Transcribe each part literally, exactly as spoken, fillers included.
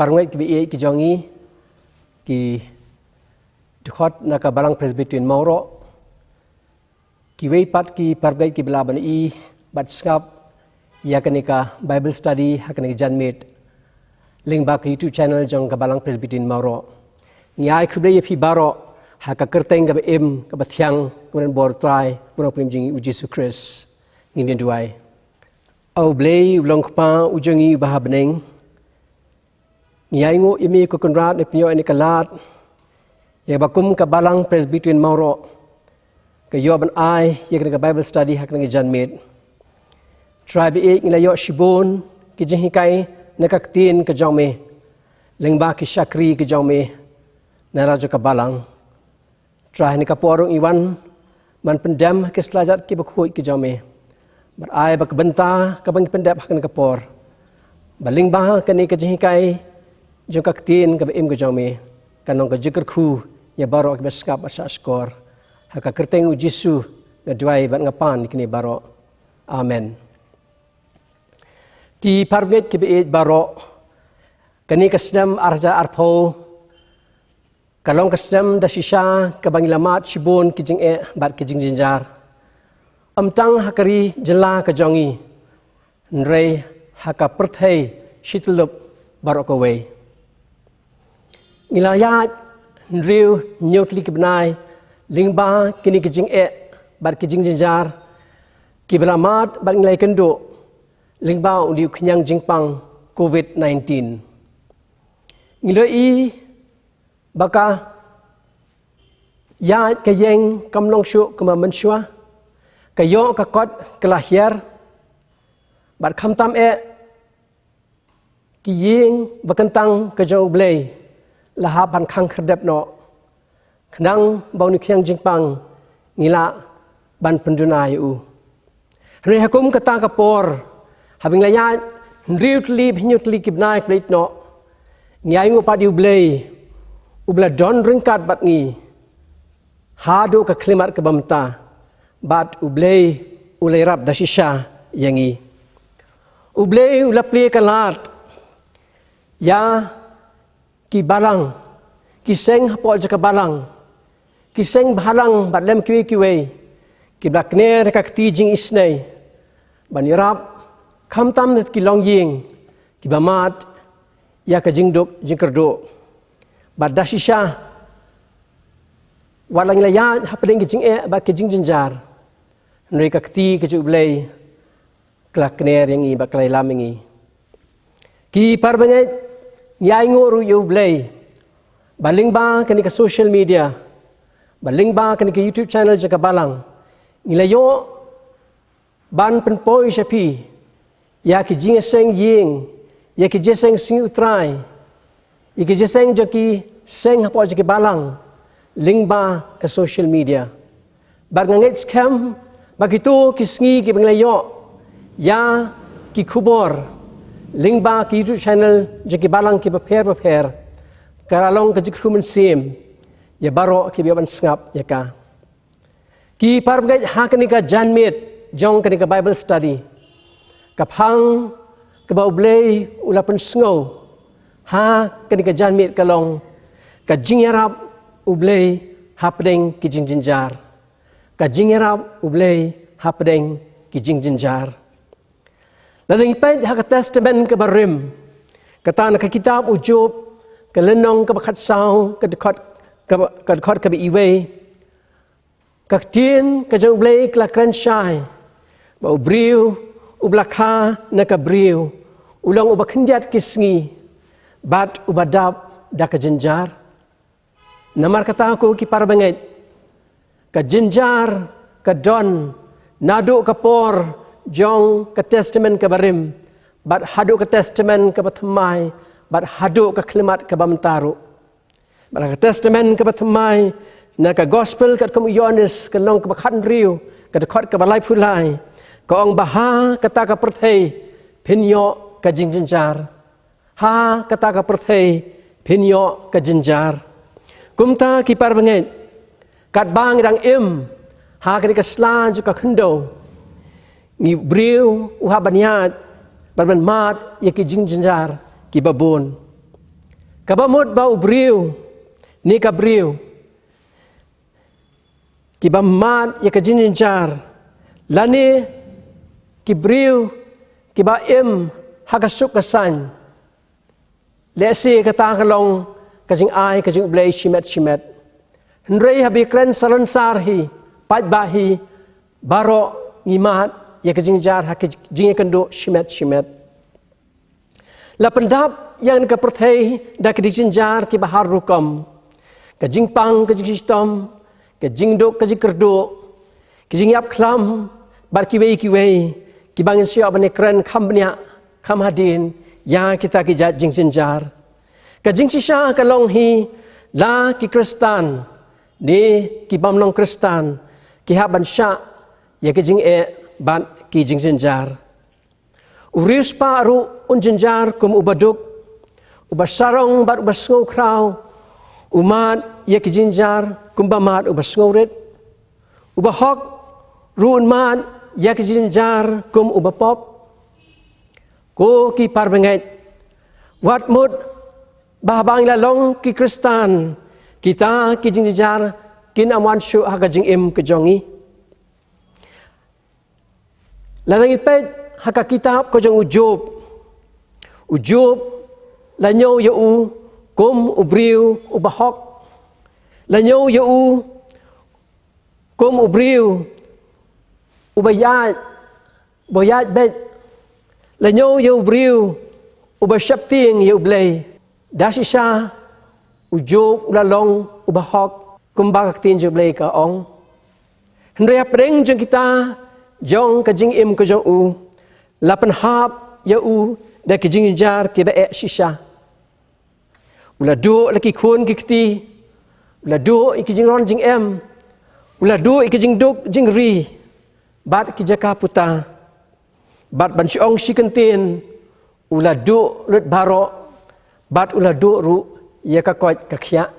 parangeit kiba ïeit ki jong ngi, ki dkhot na ka Balang Presbyterian Mawroh, kiwei pat ki parangeit kiba lah ban ïohi bad sngap ïa kane ka Bible study ha kane ka janmiet lyngba ka YouTube channel jong ka Balang Presbyterian Mawroh. Ngi ai khublei ïa phi baroh ha ka kyrteng kaba im, kaba thiang, kaba don bor Trai, U Nongpynim jong ngi U Jisu Khrist. Ngin ïa duwai. A U Blei, U Long Kpa, U jong ngi uba ha bneng, ngi ainguh ïa me ko Kynrad, ne pynïoh ïa kane ka lad ïa ba kum ka Balang Presbyterian Mawroh ka ïoh ban ai ïa kane ka Bible study ha kane ka janmiet. Trai ba ïeit, ngi la ïoh shibun ki jinghikai na ka ktien ka jong me lyngba ki shakri ka jong me na la jong ka Balang. Trai, ha kane ka por ruh ngi wan ban pyndem ha ki slajat kiba khuid ki jong me. Bad ai ba ka bynta kaba ngi pyndep ha kane ka por, ba lyngba kane ka jinghikai jong ka ktien kaba im ka jong me, kan long ka jingkyrkhu ïa baroh kiba sngap bad shahshkor. Ha ka kyrteng U Jisu nga duwai bad nga pan ïa kine baroh. Amen. Ki parangeit kiba ïeit baroh, kane ka snem ar hajar arphew ka long ka snem da shisha kaba ngi la mad shibun ki jingeh bad ki jingjynjar. Ym tang ha ka ri jylla ka jong ngi, hynrei ha ka pyrthei shi tyllup baroh kawei. Ngi la ïaid hynriew hynñiew tylli ki bnai lyngba kine ki jingeh bad ki jingjynjar kiba la mad bad ngi la ïakynduh lyngba une u khñiang jingpang Covid nineteen. Ngi la ïohi ba ka ïaid ka ïeng kam long shuh kumba mynshuwa, ka ïoh ka kot ka la hiar, bad khamtam eh ki ïing ba kyntang ka jong U Blei la hap ban khang khyrdep noh, khnang ba une u khñiang jingpang ngi lah ban pynduna ïa u. Hynrei ha kum kata ka por, haba ngi la ïaid hynriew tylli, hynñiew tylli ki bnai ki la leit noh, ngi ainguh pat ïa U Blei uba la don ryngkat bad ngi haduh ka khyllipmat kaba mynta, bad U Blei u la ïarap da shisha ïa ngi. U Blei u la plie ka lad ïa ki balang, ki seng hapoh jong ka Balang, ki seng balang bad lem kiwei kiwei, kiba la kner ha ka kti jingisynei ban ïarap, khamtam ki longïing kiba mad ïa ka jingduk jingkyrduh. Bad da shisha, wat la ngi la ïaid hapdeng ki jingeh bad ki jingjynjar, hynrei ka kti ka jong U Blei ka la kner ïa ngi bad ka la ïalam ïa ngi. Ki parabangeit, ngi ainguh ruh ïa U Blei ba lyngba kane ka social media, ba lyngba kane ka YouTube channel jong ka Balang, ngi la ïoh ban pynpoi sha phi ïa ki jingïaseng ïing, ïa ki jingïaseng sngi U Trai, ïa ki jingïaseng jong ki seng hapoh jong ki balang lyngba ka social media. Bad nga ngeit skhem ba kito ki sngi kiba ngi la ïoh ïa ki khubor lyngba ki YouTube channel jong ki balang kiba pher bapher, ka la long ka jingkyrkhu mynsiem ïa baroh kiba ïoh ban sngap ïa ka. Ki parabangeit, ha kane ka janmiet jong kane ka Bible study, ka phang kaba U Blei u la pynsngew ha kane ka janmiet ka long ka jingïarap U Blei hapdeng ki jingjynjar. Ka jingïarap U Blei hapdeng ki jingjynjar. Lada ngi peit ha ka Testament kaba Rim, kata na ka kitab u Job, ka lynnong kaba khatsaw, ka dkhot kaba, ka dkhot kaba iwei, ka ktien ka jong U Blei ka la kren shai ba u briew uba la kha na ka briew u long uba khyndiat ki sngi bad uba dap da ka jynjar. Namar kata, ko ki parabangeit, ka jynjar ka don naduh ka por jong ka Testament kaba Rim bad haduh ka Testament kaba Thymmai bad haduh ka khyllipmat kaba mynta ruh. Bad ha ka Testament kaba Thymmai, na ka Gospel katkum u Ïoannis, ka lynnong kaba khathynriew, ka dkhot kaba laiphew lai, ka ong ba ha kata ka pyrthei phin ïoh ka jingjynjar. Ha kata ka pyrthei phin ïoh ka jynjar. Kumta, ki parabangeit, katba ngi dang im ha kane ka sla jong ka khyndew, ngi briew u hap ban ïaid bad ban mad ïa ki jingjynjar kiba bun. Kaba mut ba u briew ne ka briew kiba mad ïa ka jingjynjar, lane ki briew kiba im ha ka suk ka saiñ, lehse kata ka long ka jingai ka jong U Blei shimet shimet. Hynrei haba kren salonsar hi, paidbah hi, baroh ngi mad ïa ka jingjynjar ha ka jingïakynduh shimet shimet. La pyndap ïa kane ka pyrthei da ki jingjynjar kiba har rukom. Ka jingpang, ka jingshitom, ka jingduk, ka jingkyrduh, ka jingïap khlam, bad kiwei kiwei, kiba ngin sa ïoh ban kren kham bniah, kham hadien, ïa kita ki jait jingjynjar. Ka jingshisha ka long hi, la ki Khristan ne ki bym long Khristan ki hap ban shah ïa ki jingeh bad ki jingjynjar. U riewspah ruh un jynjar kum u baduk, u basarong bad u basngewkhraw, u mad ïa ki jingjynjar kum ba mad u basngewrit, u bahok ruh un mad ïa ki jingjynjar kum u bapop. Ko ki parabangeit, wat mut ba haba ngi la long ki Khristan, kita ki jingjynjar kin ym wan shuh ha ka jingim ka jong ngi. Lada ngi peit ha ka kitab ka jong u Job, u Job la ñiew ïa u kum u briew u bahok, la ñiew ïa u kum u briew u baïaid, u baïaid beit, la ñiew ïa u briew u basheptieng ïa U Blei. Da shisha u Job u la long u bahok kumba ka ktien jong U Blei ka ong. Hynrei hapdeng jong kita, jong ka jingim ka jong u, la pynhap ïa u da ki jingjynjar kiba eh shisha. U la duh la ki khun ki kti, u la duh ïa ki jingron jingem, u la duh ïa ki jingduk jingri, bad ki jaka puta. Bad ban shu ong shi kyntien, u la duh lut baroh, bad u la duh ruh ïa ka koit ka khiah.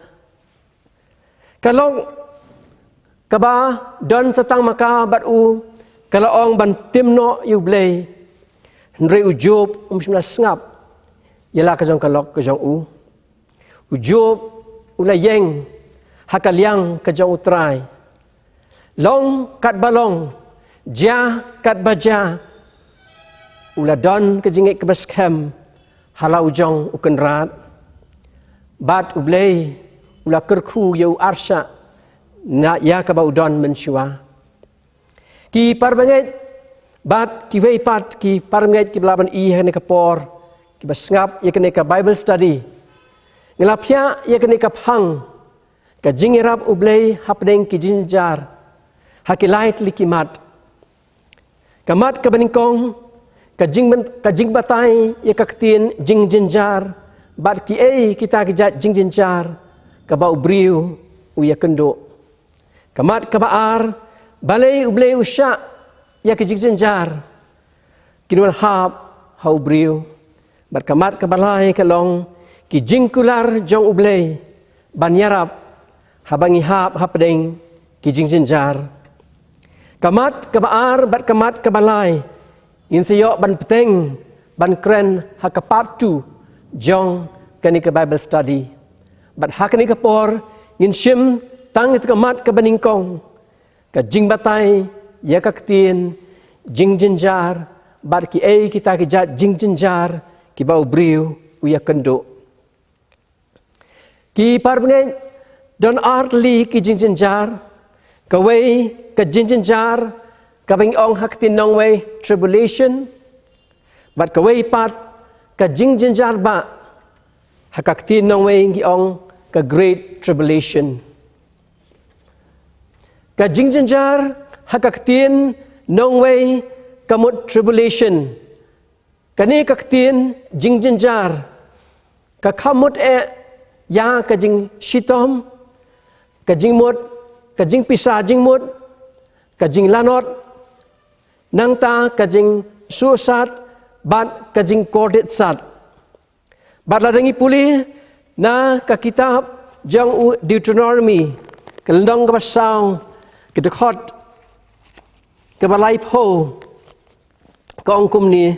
Ka long kaba don sa tang ma ka bad u, ka la ong ban tim noh ïa U Blei. Hynrei u Job um shym la sngap ïa la ka jong ka lok ka jong u. U Job u la ïeng ha ka liang ka jong U Trai. Long katba long, jia katba jia, u la don ka jingngeit kaba skhem ha la u jong U Kynrad. Bad U Blei u la kyrkhu ïa u arshah na ïa kaba u don mynshuwa. Ki parabangeit bad kiwei pat ki parabangeit kiba lah ban ïohi ha kane ka por, kiba sngap ïa kane ka Bible study, nga la phiah ïa kane ka phang, ka jingïarap U Blei hapdeng ki jingjynjar ha ki lai tylli ki mat. Ka mat kaba nyngkong, ka jing, ka jingbatai ïa ka ktien jingjynjar bad kiei kita ki jait jingjynjar kaba u briew u ïakynduh. Ka mat kaba ar, balei U Blei u shah ïa ki jingjynjar kin wan hap ha u briew. Bad ka mat kaba lai ka long ki jingkular jong U Blei ban ïarap haba ngi hap hapdeng ki jingjynjar. Ka mat kaba ar bad ka mat kaba lai ngin sa ïoh ban bteng ban kren ha ka part two jong kane ka Bible study. Bad ha kane ka por ngin shim tang ïa ka mat kaba nyngkong, ka jingbatai ïa ka ktien jingjynjar bad kiei kita ki jait jingjynjar kiba u briew u ïakynduh. Ki parabangeit, don ar tylli ki jingjynjar. Kawei ka jingjynjar kaba ngi ong ha ka ktien nongwei tribulation. Bad kawei pat ka jingjynjar ba ha ka ktien nongwei ngi ong ka Great Tribulation. Ka jingjynjar ha ka ktien nongwei ka mut tribulation. Kane ka ktien jingjynjar ka kham mut eh ïa ka jingshitom, ka jingmut, ka jingpisa jingmut, ka jinglanot, nangta ka jingsuhsat bad ka jingkordit sat. Bad lada ngi pule na ka kitab jong u Deuteronomy, ka lynnong kaba saw, ka dkhot kaba laiphew, ka ong kumne: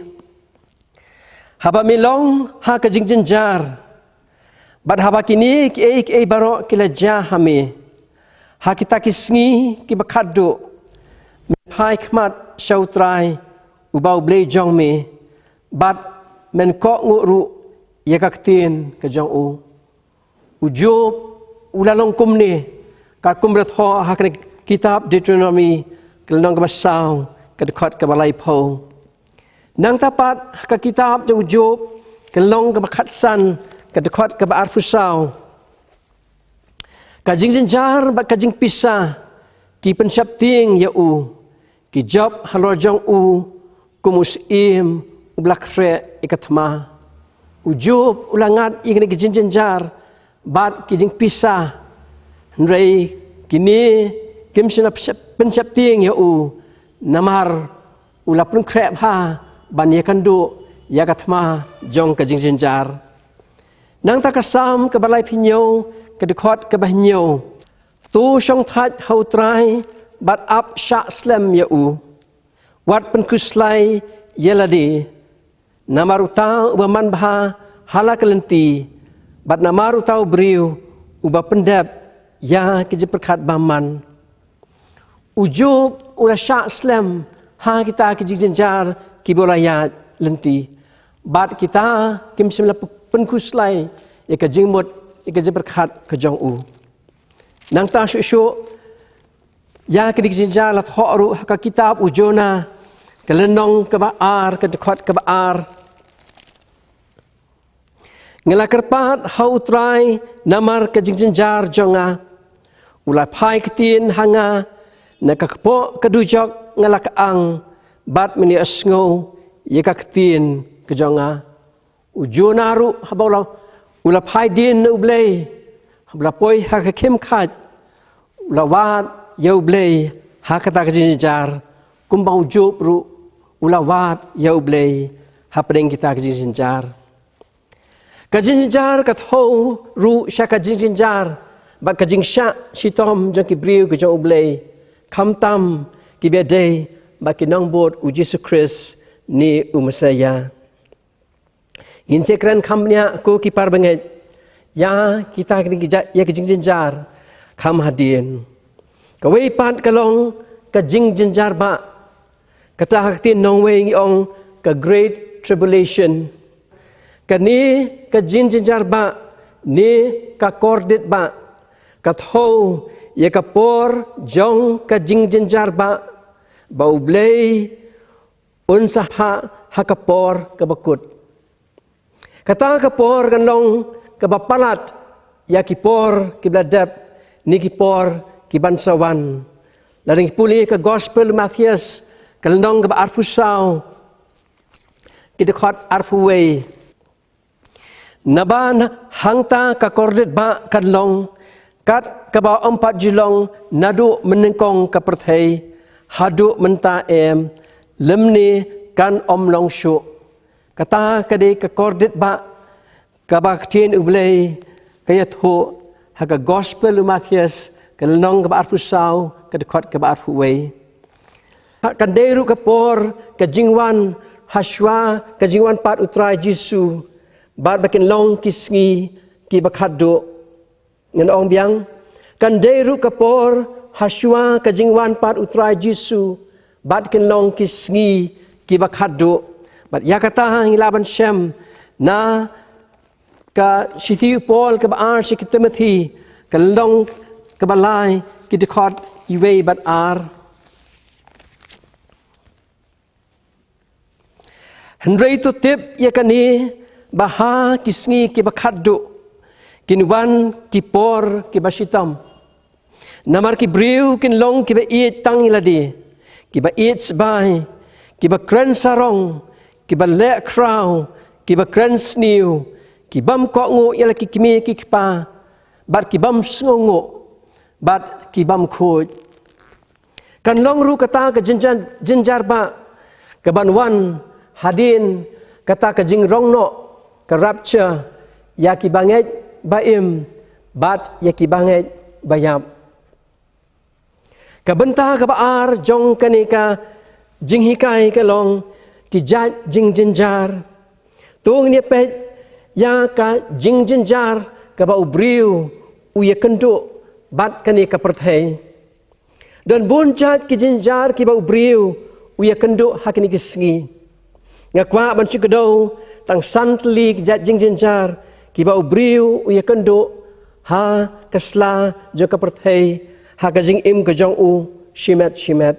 Haba me long ha ka jingjynjar Bad haba kine kiei kiei baroh ki la jia ha me, ha kita ki sngi kiba khatduh, men phai khmat sha U Trai, uba U Blei jong me, bad men kohnguh ruh ïa ka ktien ka jong u. U Job u la long kumne, katkum ba la thoh ha kane ka kitab Deuteronomi, ka lynnong kaba saw, ka dkhot kaba laiphew. Nangta pat ha ka kitab jong u Job, ka lynnong kaba khatsan, ka dkhot kaba arphew saw. Ka jingjynjar bad ka jingpisa ki pynsheptieng ïa u, ki jop halor jong u kum u syiem uba la khreh ïa ka thma. U Job u la ngat ïa kine ki jingjynjar bad ki jingpisa, hynrei kine kim shym la pynshep-, pynsheptieng ïa u, namar u la pynkhreh bha ban ïakynduh ïa ka thma jong ka jingjynjar. Nangta ka Salm kaba laiphew hynñiew, ka dkhot kaba hynñiew. To shongthait ha U Trai bad ap shah slem ïa u. Wat pynkhuslai ïa lade. Namar uta uba man bha ha la ka lynti, bad namar uta u briew uba pyndep ïa ki jingpyrkhat bymman. U Job u la shah slem ha kita ki jingjynjar kiba u la ïaid lynti. Bad kita kim shym la pynkhuslai ïa ka jingmut, ïa ka jingpyrkhat ka jong u. Nangta shuh shuh ïa kine ki jingjynjar la thoh ruh ha ka kitab u Jonah, ka lynnong kaba ar, ka dkhot kaba ar. Nga la kyrpad ha U Trai namar ka jingjynjar jong nga. U la phai ktien ha nga, na ka kpoh ka dujok nga la kyang, bad men ïohsngew ïa ka ktien ka jong nga. U Jonah ruh haba u la, u la phai dien na U Blei, haba u la poi ha ka khim khat, u la wad ïa U Blei ha kata ka jingjynjar, kumba u Job ruh u la wad ïa U Blei hapdeng kita ka jingjynjar. Ka jingjynjar ka thew ruh sha ka jingjynjar bad ka jingshah shitom jong ki briew ki jong U Blei, khamtam kiba dei bad ki nongbud U Jisu Khrist ne U Messaïah. Ngin sa kren kham bniah ko ki para bangeit ïa kita ki jing-, ïa ki jingjynjar kham hadien. Kawei pat ka long ka jingjynjar bah. Kata ha ka ktien nongwei ngi ong ka Great Tribulation. Kane ka jingjynjar bah ne ka kordit bah ka thew ïa ka por jong ka jingjynjar bah ba U Blei un sa phah ha ka por kaba kut. Kata ka por kan long kaba palat ïa ki por kiba la dep ne ki por kiban sa wan. Lada ngi pule ka Gospel u Mathaios, ka lynnong kaba arphew saw, ki dkhot arphew wei. Naba na-, hangta ka kordit bah kan long kat kaba ym pat ju long naduh mynnyngkong ka pyrthei haduh mynta em, lymne kan ym long shuh. Kata ka dei ka kordit bah kaba ka ktien U Blei ka ïathuh ha ka Gospel u Mathaios, ka lynnong kaba arphew saw, ka dkhot kaba arphew wei. Kan dei ruh ka por ka jingwan hashwa ka jingwan pat U Trai Jisu, bad ba kin long ki sngi kiba khatduh. Ngan ong biang, kan dei ruh ka por hashwa ka jingwan pat U Trai Jisu, bad kin long ki sngi kiba khatduh. Bad ïa kata ngi lah ban shem na ka shithi u Paul kaba ar sha ki Timothi, ka lynnong kaba lai, ki dkhot wei bad ar. Hynrei to tip ïa kane, ba ha ki sngi kiba khatduh kin wan ki por kiba shitom. Namar ki briew kin long kiba ïeit tang ïa lade, kiba ïeit sbai, kiba kren sarong, kiba leh khraw, kiba kren sniew, ki bym kohnguh ïa la ki kmie ki kpa, bad ki bym sngewnguh, bad ki bym khuid. Kan long ruh kata ka jynjar, jynjar bah kaban wan hadien kata ka jingrong noh, ka rapture, ïa ki bangeit ba im bad ïa ki bangeit ba ïap. Ka bynta kaba ar jong kane ka jinghikai ka long ki jait jingjynjar. To ngin ïa peit ïa ka jingjynjar kaba u briew u ïakynduh bad kane ka pyrthei. Don bun jait ki jynjar kiba u briew u ïakynduh ha kine ki sngi. Nga kwah ban shu kdew tang san tylli ki jait jingjynjar kiba u briew u ïakynduh ha ka sla jong ka pyrthei, ha ka jingim ka jong u shimet shimet.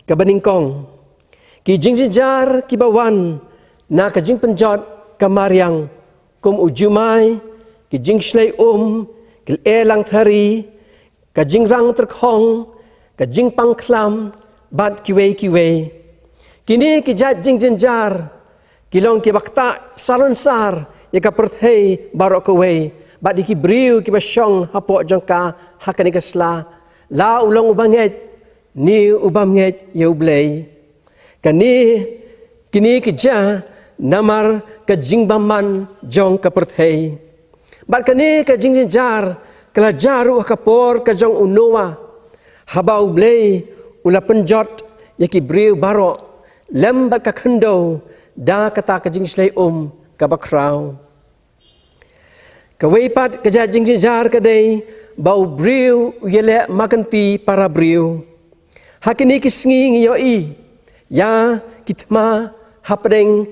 Kaba nyngkong, ki jingjynjar kiba wan na ka jingpynjot ka mariang, kum u jumai, ki jingshlei um, ki lyer langthari, ka jingrang tyrkhong, ka jingpang khlam, bad kiwei kiwei. Kine ki jait jingjynjar ki long kiba ktah salonsar ïa ka pyrthei baroh kawei bad ïa ki briew kiba shong hapoh jong ka ha kane ka sla, la u long u bangeit ne u bym ngeit ïa U Blei. Kane, kine ki jia namar ka jingbymman jong ka pyrthei. Bad kane ka jingjynjar ka la jia ruh ha ka por ka jong u Noah, haba U Blei u la pynjot ïa ki briew baroh lem bad ka khyndew da kata ka jingshlei um kaba khraw. Kawei pat ka jait jingjynjar ka dei ba u briew u ïaleh ma kynti para briew. Ha kine ki sngi ngi ïohi ïa ki thma hapdeng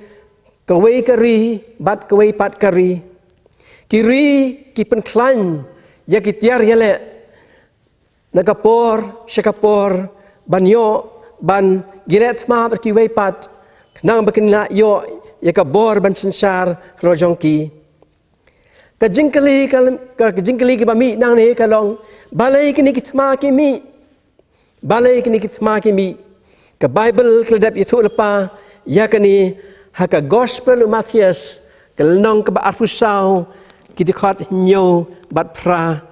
kawei ka ri bad kawei pat ka ri. Ki ri ki pynkhlaiñ ïa ki tiar ïaleh na ka por sha ka por ban ïoh ban ïaleh thma bad kiwei pat, khnang ba kin lah ïoh ïa ka bor ban synshar halor jong ki. Ka jingkylli ka, ka jingkylli kaba mih nangne ka long, balei kine ki thma ki mih? Balei kine ki thma ki mih? Ka Baibl ka la dep ïathuh lypa ïa kane ha ka Gospel u Mathaios, ka lynnong kaba arphew saw, ki dkhot hynñiew bad phra.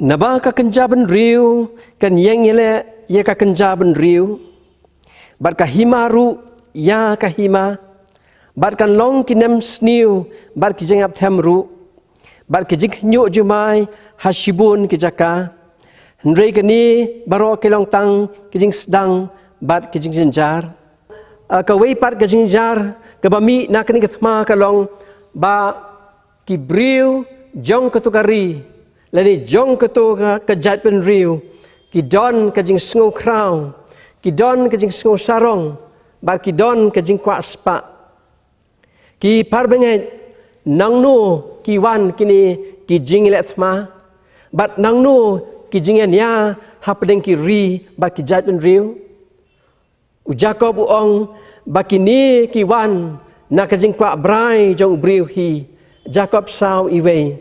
Naba ka kynja bynriew kan ïeng ïaleh ïa ka kynja bynriew, bad ka hima ruh ïa ka hima, bad kan long ki nemsniew bad ki jingïapthem ruh, bad ki jingkhynñiuh jumai ha shibun ki jaka. Hynrei kine baroh ki long tang ki jingsdang bad ki jingjynjar. Ah, kawei pat ka jingjynjar kaba mih na kine ki thma ka long ba ki briew jong kato ka ri lane jong kato ka, ka jaitbynriew ki don ka jingsngewkhraw, ki don ka jingsngewsarong, bad ki don ka jingkwah spah. Ki parabangeit, nangno ki wan kine ki jingïaleh thma, bad nangno ki jingïania hapdeng ki ri bad ki jaitbynriew? U Jakob u ong ba kine ki wan na ka jingkwah brai jong u briew hi. Jakob saw, uwei.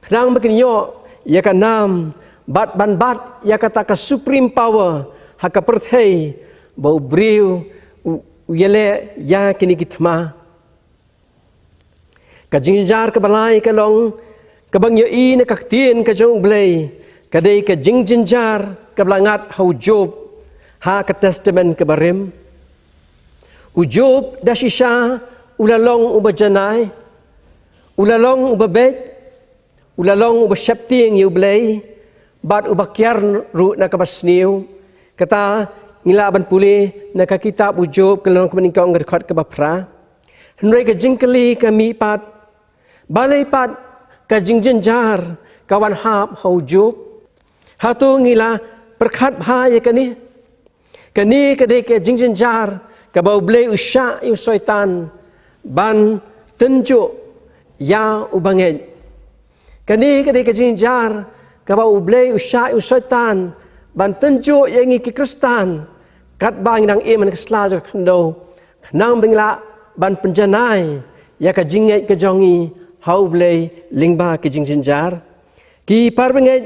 Khnang ba kin ïoh ïa ka nam bad ban bat ïa kata ka supreme power ha ka pyrthei ba u briew u, u ïaleh ïa kine ki thma. Ka jingjynjar kaba lai ka long, kaba ngi ïohi na ka ktien ka jong U Blei, ka dei ka jingjynjar kaba la ngat ha u Job ha ka Testament kaba rim. U Job da shisha u la long uba janai, u la long uba beit, u la long uba sheptieng ïa U Blei, bad uba kiar ruh na kaba sniew. Kata ngi lah ban pule na ka kitab u Job, ka lynnong kaba nyngkong, ka dkhot kaba phra. Hynrei ka jingkylli ka mih pat, balei pat ka jingjynjar ka wan hap ha u Job? Hato ngi la pyrkhat bha ïa kane? Kane ka dei ka jingjynjar kaba U Blei u shah ïa u Soitan ban tynjuh ïa u bangeit. Kane ka dei ka jingjynjar kaba U Blei u shah ïa u Soitan ban tynjuh ïa ngi ki Khristan, katba ngi dang im ha ka sla jong ka khyndew, khnang ba ngin lah ban pynjanai ïa ka jingngeit ka jong ngi ha U Blei lyngba ki jingjynjar. Ki parabangeit,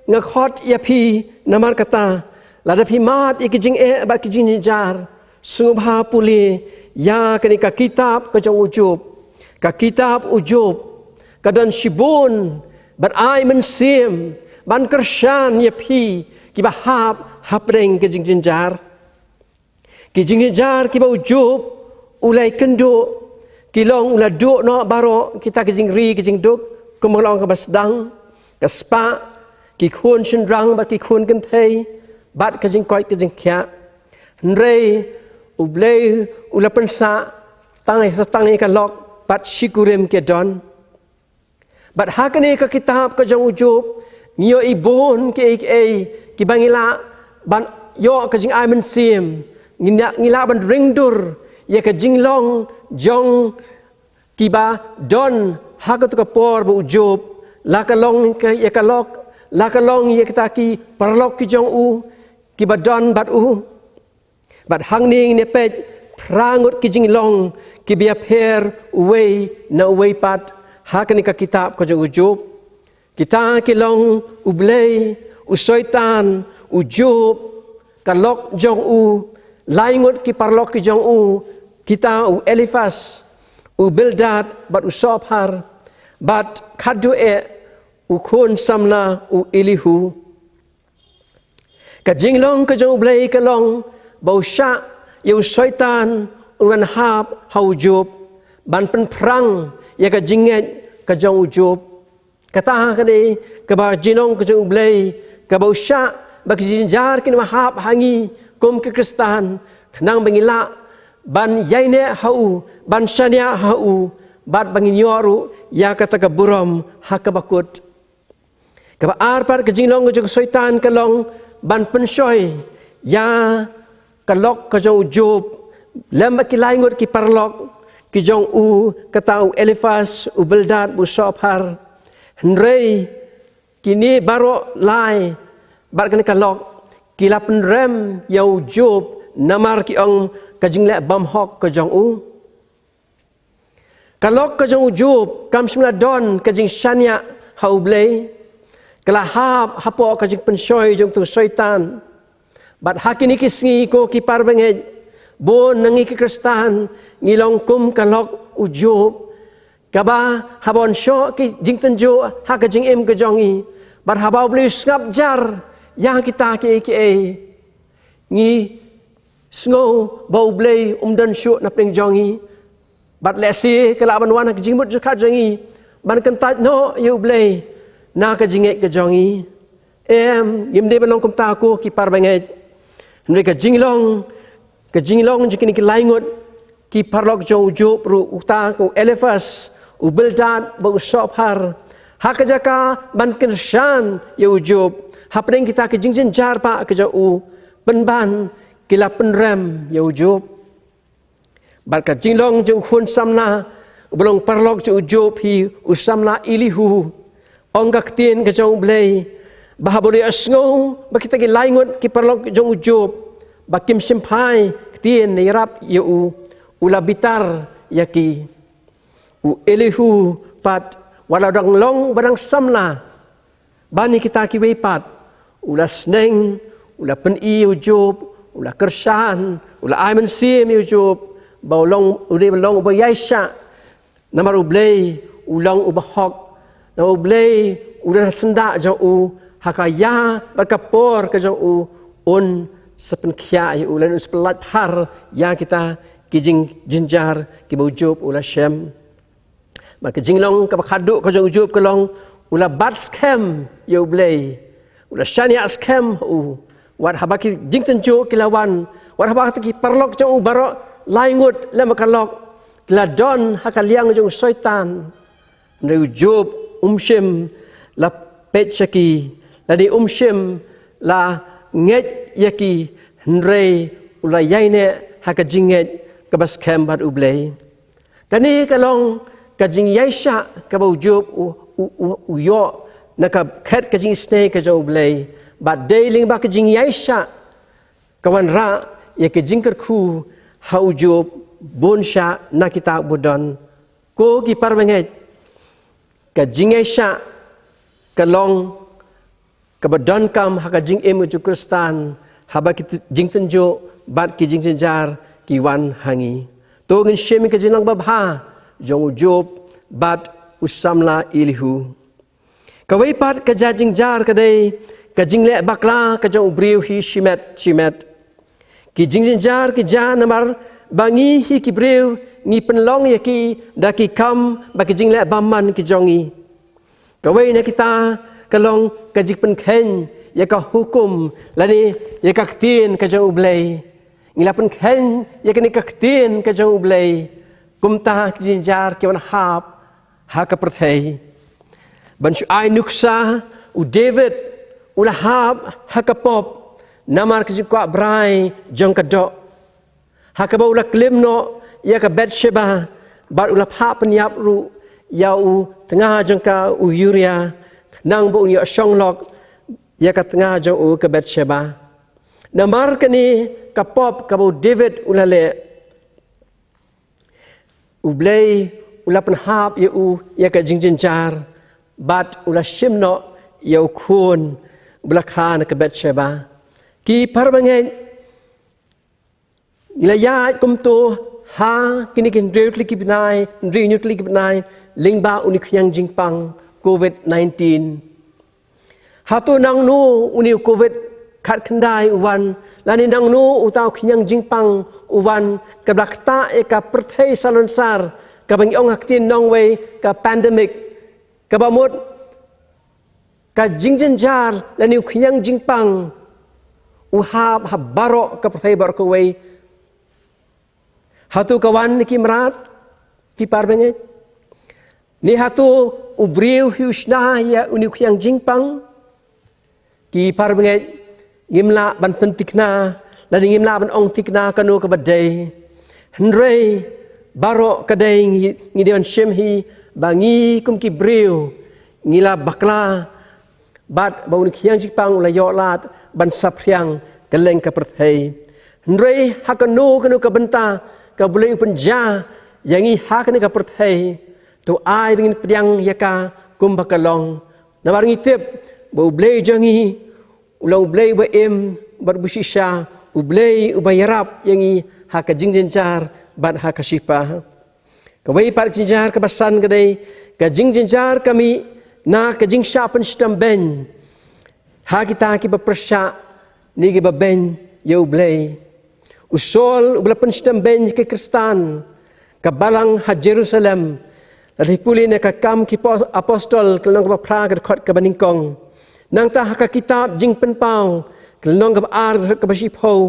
nga khot ïa phi namar kata, lada phi mad ïa ki jingeh bad ki jingjynjar, sngewbha pule ïa kane ka kitab ka jong u Job. Ka kitab u Job ka don shibun ban ai mynsiem, ban kyrshan ïa phi kiba hap hapdeng ki jingjynjar. Ki jingjynjar kiba u Job u la ïakynduh ki long u la duh noh baroh kita ki jingri ki jingduk, kum ka long kaba sdang, ka spah, ki khun shynrang bad ki khun kynthei, bad ka jingkoit ka jingkhiah. Hynrei U Blei u la pynsah tang ïa sa tang ïa ka lok bad shi kurim ki don. Bad ha kane ka kitab ka jong u Job, ngi ïohi bun kiei kiei kiba ngi lah ban ïoh ka jingai mynsiem, ngi lah, ngi lah ban ringdur ïa ka jinglong jong kiba don ha kato ka por ba u Job, la ka long ka, ïa ka lok, la ka long ïa kita ki paralok ki jong u kiba don bad u. Bad hangne ngin ïa peit phra ngut ki jinglong kiba ïapher uwei na uwei pat ha kane ka kitab ka jong u Job. Kita ki long u Blei, u Soitan, u Job, ka lok jong u, lai ngut ki paralok ki jong u, kita u Eliphas, u Bildad bad u Sophar, bad khatduh eh u khun samla u Elihu. Ka jinglong ka jong u Blei ka long ba u shah ïa u Soitan un wan hap ha u Job ban pynphrang ïa ka jingngeit ka jong u Job. Kata ha kane kaba jinglong ka jong u Blei kaba u shah ba ki jingjynjar kin wan hap ha ngi kum ki Khristan, khnang ba ngin lah ban ïaineh ha u, ban shaniah ha u, bad ba ngin ïoh ruh ïa kata ka burom ha kaba kut. Kaba ar pat ka jinglong ka jong u Soitan ka long ban pynshoi ïa ka lok ka jong u Job lem bad ki lai ngut ki paralok ki jong u, kata u Eliphas, u Bildad, u Sophar. Hynrei kine baroh lai bad kane ka lok ki la pynrem ïa u Job namar ki ong ka jingleh bymhok ka jong u. Ka lok ka jong u Job kam shym la don ka jingshaniah ha u Blei. Ka la hap hapoh ka jingpynshoi jong utu u Soitan. Bad ha kine ki sngi, ko ki parabangeit, bun na ngi ki Khristan ngi long kum ka lok u Job, kaba haba wan shoh ki jingtynjuh ha ka jingim ka jong ngi, bad haba u Blei u sngap jar ïa kita kiei kiei, ngi sngew ba u Blei um don shuh na pdeng jong ngi. Bad lehse ka lah ban wan ha ka jingmut jingpyrkhat jong ngi ban kyntait noh ïa u Blei na ka jingngeit ka jong ngi. Em, ngim dei ban long kumta, ko ki parabangeit. Hynrei ka jinglong, ka jinglong jong kine ki lai ngut ki paralok jong u Job ruh, uta ka u Eliphas, u Bildad bad u Sophar, ha ka jaka ban kyrshan ïa u Job hapdeng kita ki jingjynjar ba ka jong u, pynban ki la pynrem ïa u Job. Bad ka jinglong jong u khun samla uba long paralok jong u Job hi, u samla Elihu, ong ka ktien ka jong u Blei ba haba u la ïohsngew ba kita ki lai ngut ki paralok jong u Job ba kim shym phai ktien ne ïarap ïa u, u la bitar ïa ki. U Elihu pat, wat la u dang long uba dang samla ban ïa kita kiwei pat, u la sneng, u la pyni ïa u Job, u la kyrshan, u la ai mynsiem ïa u Job ba u long, u dei ban long uba ïaishah, namar u Blei u long uba hok, namar u Blei u don ha syndah jong u, ha ka ïa bad ka por ka jong u, un sa pynkhiah ïa u lane un sa pynlait phar ïa kita ki jingjynjar kiba u Job u la shem. Bad ka jinglong kaba khatduh ka jong u Job ka long, u la bat skhem ïa u Blei, u la shaniah skhem ha u. Wat haba ki jingtynjuh ki la wan, wat haba kita ki paralok jong u baroh lai ngut lem bad ka lok ki la don ha ka liang jong u Soitan, hynrei u Job um shym la peit sha ki, lane um shym la ngeit ïa ki, hynrei u la ïaineh ha ka jingngeit kaba skhem bad u Blei. Kane ka long ka jingïaishah kaba u Job u, u, u, u ïoh na ka khet ka jingisynei ka jong u Blei. Bad dei lyngba ka jingïaishah ka wanrah ïa ka jingkyrkhu ha u Job bun shah na kita ba don. Ko ki parabangeit, ka jingïaishah ka long kaba donkam ha ka jingim jong u Khristan, haba ki t-, jingtynjuh bad ki jingjynjar ki wan ha ngi. To ngin shim ïa ka jinglong babha jong u Job bad u samla Elihu. Kawei pat ka jingjynjar ka dei ka jingleh bakla ka jong u briew hi shimet shimet. Ki jingjynjar ki jia namar ba ngi hi ki briew ngi pynlong ïa ki da ki kam bad ki jingleh bymman ki jong ngi. Kawei na kita ka long ka jingpynkheiñ ïa ka hukum lane ïa ka ktien ka jong u Blei. Ngi la pynkheiñ ïa kane ka ktien ka jong u Blei, kumta ki jingjynjar ki wan hap ha ka pyrthei. Ban shu ai nuksa, u David u la hap ha ka pop namar ka jingkwah brai jong ka doh, ha kaba u la klim noh ïa ka Bathsheba bad u la phah pynïap ruh ïa u tnga jong ka, u Uriah, khnang ba un ïoh shong lok ïa ka tnga jong u, ka Bathsheba. Namar kane ka pop kaba u David u la leh, U Blei u la pynhap ïa u ïa ka jingjynjar bad u la shim noh ïa u khun ba la kha na ka Bathsheba. Ki parabangeit, ngi la ïaid kumto ha kine ki hynriew tylli ki bnai, hynriew hynñiew tylli ki bnai lyngba une u khñiang jingpang covid nineteen. Hato nangno une u covid khatkhyndai u wan, lane nangno uta u khñiang jingpang u wan, kaba la ktah ïa ka pyrthei salonsar, kaba ngi ong ha ka ktien nongwei ka pandemic, kaba mut ka jingjynjar lane u khñiang jingpang u hap ha baroh ka pyrthei baroh kawei? Hato ka wan na ki mrad, ki parabangeit? Ne hato u briew hi u shna ïa une u khñiang jingpang? Ki parabangeit, ngim lah ban pynthikna lane ngim lah ban ong thikna kano kaba dei. Hynrei baroh ka dei ngi, ngi dei ban shim hi ba ngi kum ki briew ngi la bakla bad ba une u khñiang jingpang u la ïoh lad ban saphriang kylleng ka pyrthei. Hynrei ha kano kano ka bynta ka Blei u pynjia ïa ngi ha kane ka pyrthei, to ai ba ngin pdiang ïa ka kumba ka long. Namar ngi tip ba U Blei jong ngi u long U Blei uba im bad uba shisha, U Blei uba ïarap ïa ngi ha ka jingjynjar bad ha ka shipa. Kawei pat ka jingjynjar kaba san ka dei ka jingjynjar ka mih na ka jingshah pynshitom beiñ ha kita kiba pyrshah ne kiba beiñ ïa U Blei. U Saul uba la pynshitom beiñ ïa ki Khristan ka balang ha Jerusalem, lada phi pule na ka Kam ki Po-, Apostol ka lynnong kaba phra ka dkhot kaba nyngkong. Nangta ha ka kitab Jingpynpaw ka lynnong kaba ar ka dkhot kaba shiphew,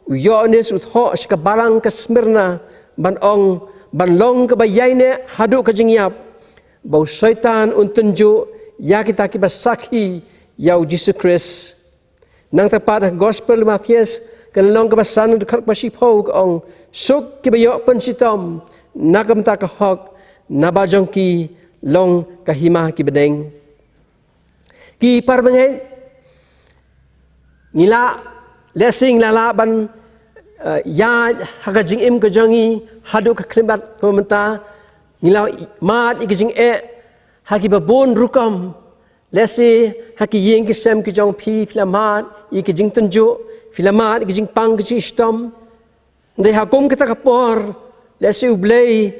u Ïoannis u thoh sha ka balang ka Smyrna ban ong, ban long kaba ïaineh haduh ka jingïap, ba u Soitan un tynjuh ïa kita kiba sakhi ïa U Jisu Khrist. Nangta pat ha ka Gospel u Mathaios ka lynnong kaba san ka dkhot kaba shiphew ka ong, suk kiba ïoh pynshitom na ka bynta ka hok, naba jong ki long ka hima ki bneng. Ki parabangeit, ngi lah, lehse ngi la lah ban, eh, ïaid ha ka jingim ka jong ngi haduh ka khyllipmat kaba mynta, ngi la mad ïa ki jingeh ha kiba bun rukom. Lehse ha ki ïing ki sem ki jong phi, phi la mad ïa ki jingtynjuh, phi la mad ïa ki jingpang ki jingshitom. Hynrei ha kum kata ka por, lehse U Blei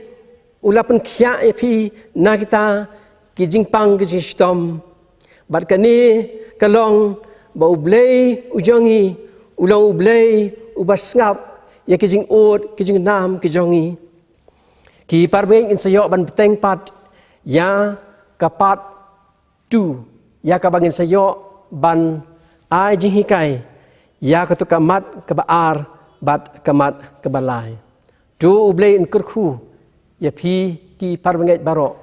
u la pynkhiah ïa phi na kita ki jingpang ki jingshitom. Bad kane ka long ba U Blei u jong ngi u long U Blei uba sngap ïa ki jingud ki jingnam ki jong ngi. Ki parabangeit, ngin sa ïoh ban bteng pat ïa ka part two, ïa kaba ngin sa ïoh ban ai jinghikai ïa kato ka mat kaba ar bad ka mat kaba lai. To U Blei un kyrkhu ïa phi ki parabangeit baroh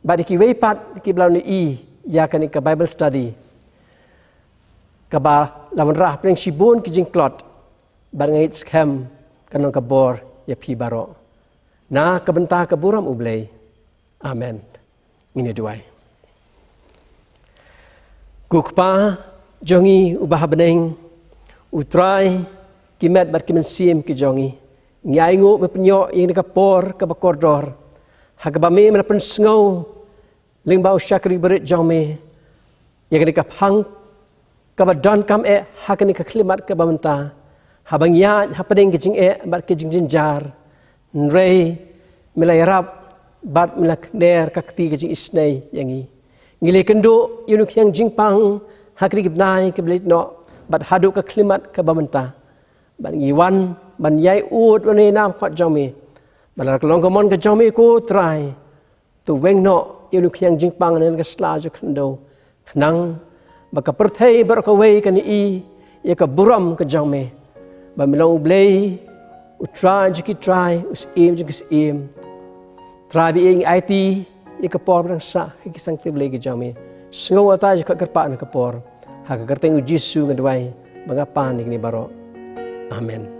bad ïa kiwei pat kiba la ïohi ïa kane ka Bible study kaba la wanrah hapdeng shibun ki jingtlot. Bad nga ngeit skhem kan long ka bor ïa phi baroh. Na ka bynta ka burom U Blei. Amen. Ngin ïa duwai. Ko Kpa jong ngi uba ha bneng, U Trai, ki met bad ki mynsiem ki jong ngi, ngi ainguh ban pynïoh ïa kane ka por kaba kordor ha kaba me me la pynsngew lyngba u shakri barit jong me ïa kane ka phang kaba donkam eh ha kane ka khyllipmat kaba mynta, haba ngi ïaid hapdeng ka jingeh bad ka jingjynjar. Hynrei me la ïarap bad me la khner ka kti ka jingisynei ïa ngi. Ngi la ïakynduh ïa une u khñiang jingpang ha kine ki bnai kiba la leit noh bad haduh ka khyllipmat kaba mynta. Bad ngi wan ban ïai ud ïa une u nam khot jong me. Bad lada ka long ka mon ka jong me, ko Trai, to weng noh ïa une u khñiang jingpang na ka sla jong ka khyndew, khnang ba ka pyrthei baroh kawei kan ïohi ïa ka burom ka jong me, ba me long U Blei, U Trai jong ki trai, U Syiem jong ki syiem. Trai, ba ïa ngi aiti ïa ka por ba dang sah ha ki sangti Blei ki jong me. Sngewbha ïa ka kyrpad na ka por. Ha ka kyrteng u Jisu nga duwai ba nga pan ïa kine baroh. Amen.